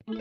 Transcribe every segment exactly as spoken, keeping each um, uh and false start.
Time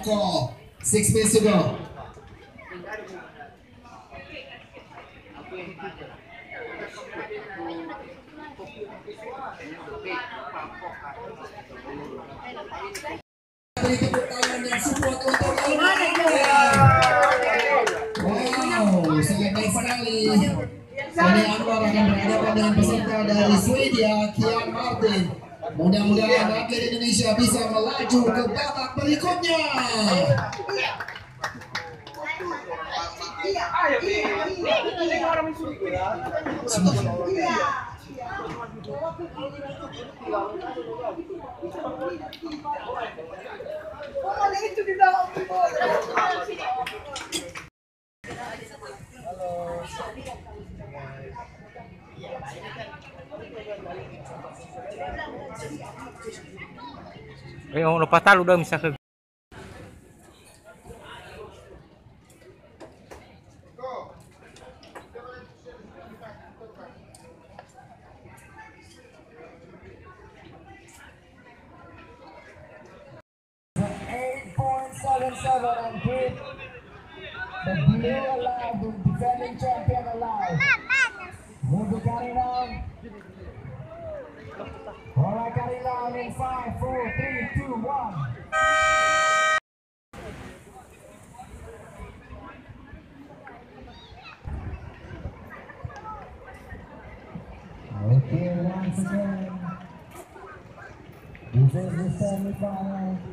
call. Six minutes to go. Beri tepuk tangan yang support untuk Almania. Wow, sangat baik sekali. Sani Anwar akan berhadapan dengan peserta dari Swedia, Kian Martin. Mudah-mudahan atlet Indonesia bisa melaju ke babak berikutnya. Eh, ono patalu dah misalkan. Eight point seven seven and keep the blue alive, the defending champion alive. Move the carry down. All right, carry down in five, four, three, two, one. Okay, once again, this is the semifinal.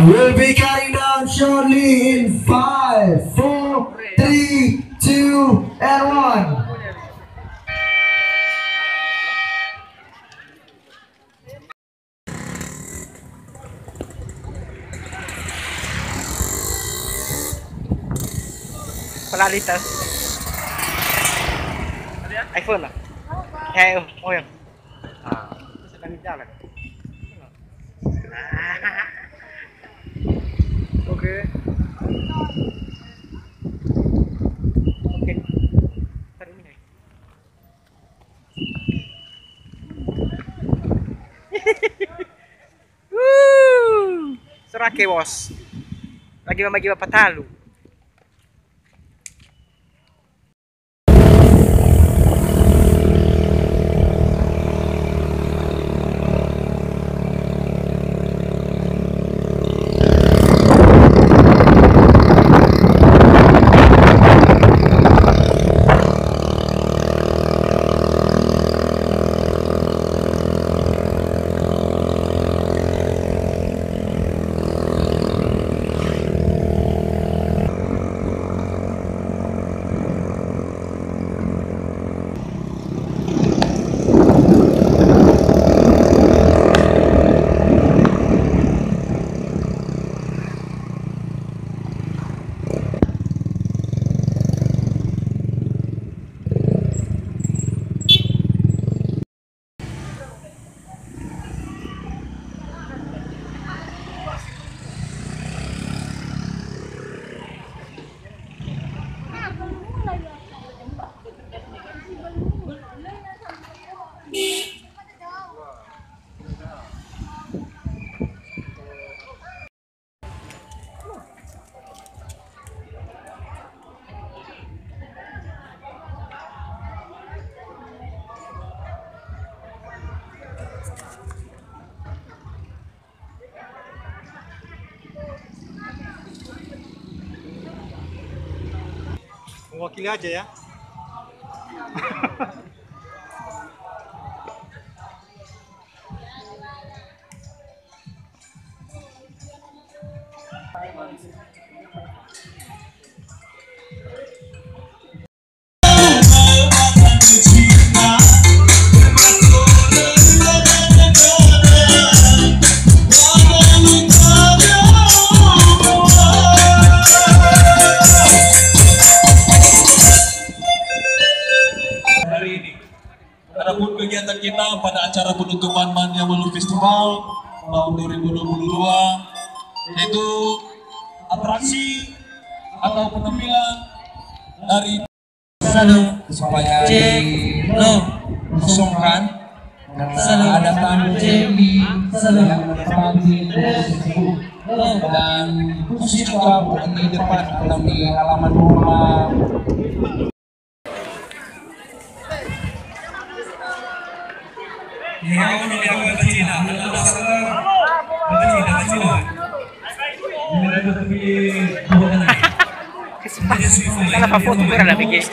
We'll be counting down shortly in five, four, three, two, and one. Pelalit tas. iPhone lah. Ya, oh, oh ya. Ah, sedang jalan. Oke. Oke. Taruh ini. Wuh. Serake, Bos. Lagi membagi bapak talu. Mewakili aja ya. Hari ini. Adapun kegiatan kita pada acara penutupan Mania Wolu Festival tahun dua ribu dua puluh dua, yaitu atraksi atau penampilan dari sana supaya di lo kosongkan dan sana ada tamu Jemi sana yang menempati kursi tersebut. Dan khusus juga buat di depan atau di halaman rumah. Kesempatan. Kalau apa foto kurang dah bikin.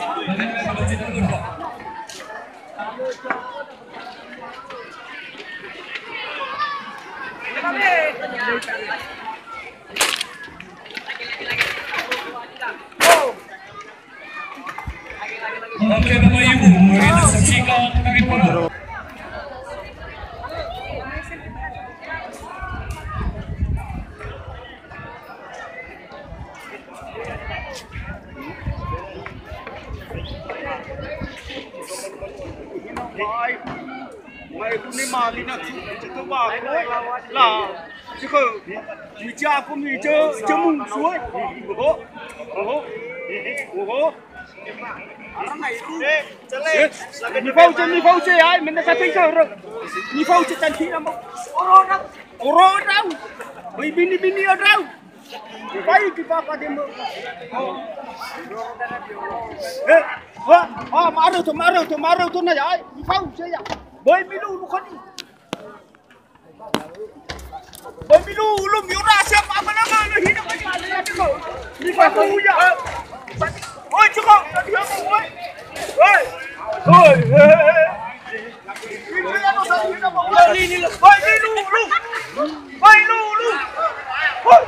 Oke, Bapak Ibu, mari kita saksikan kami pulang. Mai bune mali na tu, tu ba ko. La, tu ko. Ni ja ko ni je, je mu suai. Oho. Oho. Oho. Arang ai tu. Eh, ni fauce, ni fauce ai, menda satu itu orang. Ni fauce cantik nama. Orang orang. Orang orang. Oi, bini-bini orang. Bai ki papa demo. Eh, wah, ah, ma'arö to, ma'arö to, ma'arö to na ya. Ai, fauce ya. Böi milulu khönia. Böi milulu, mi'orasi apa-apa nama, na hina bagi ada ya, cukup. Ni bagus ya. Oi, cukup. Tadi apa, oi? Oi. Oi, oi, oi. Oi, milulu. Oi, milulu. Oi.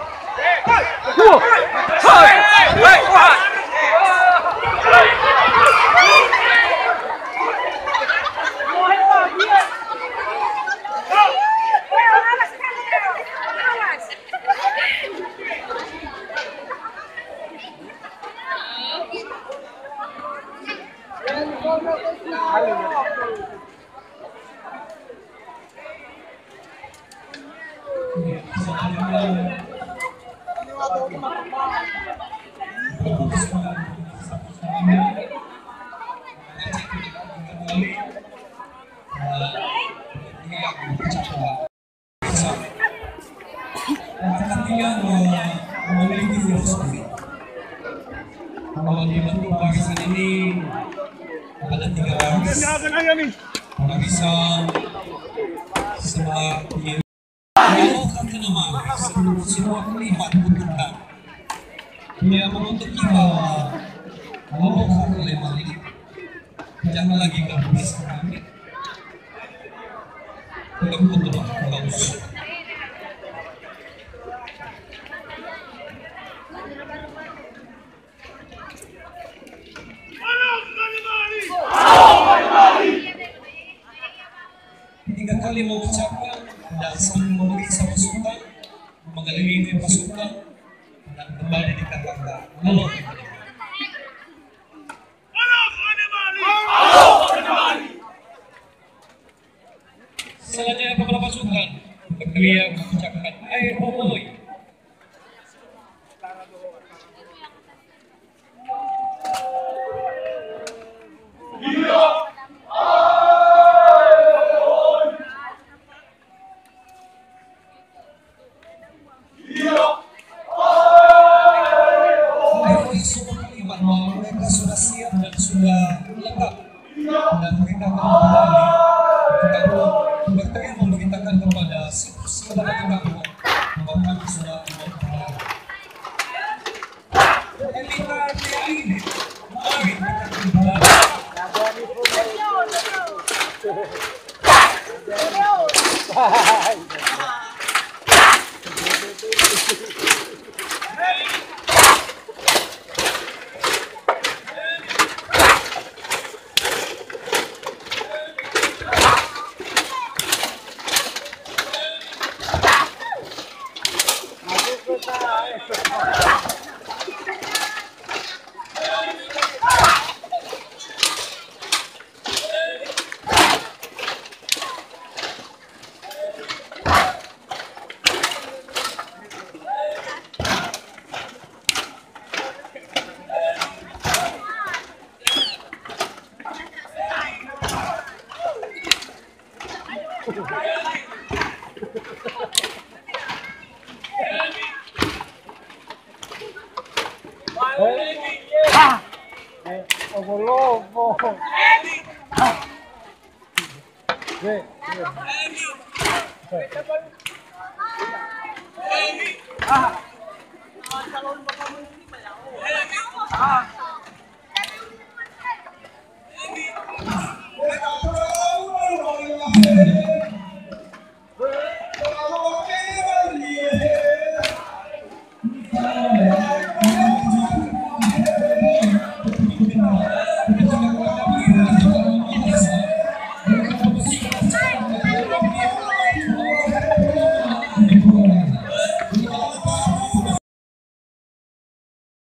Kalau di barisan ini ada tiga baris. Barisan sebelah kiri. Kalau terkena mah, semua terlibat bukan. Dia menutup kita. Kalau terkena mah, jangan lagi ganggu kami. Tiga kali mengucapkan dan saling memeriksa pasukan, mengelilingi pasukan, dan kembali dikatakan, "Halo." Selanjutnya, kepala pasukan berteriak mengucapkan, "Eh, hoi!" Mereka sudah siap dan sudah lengkap. Dan perintahkan kembali, kita berteriak memerintahkan kepada sipus kepada kita membuatkan surat kembali.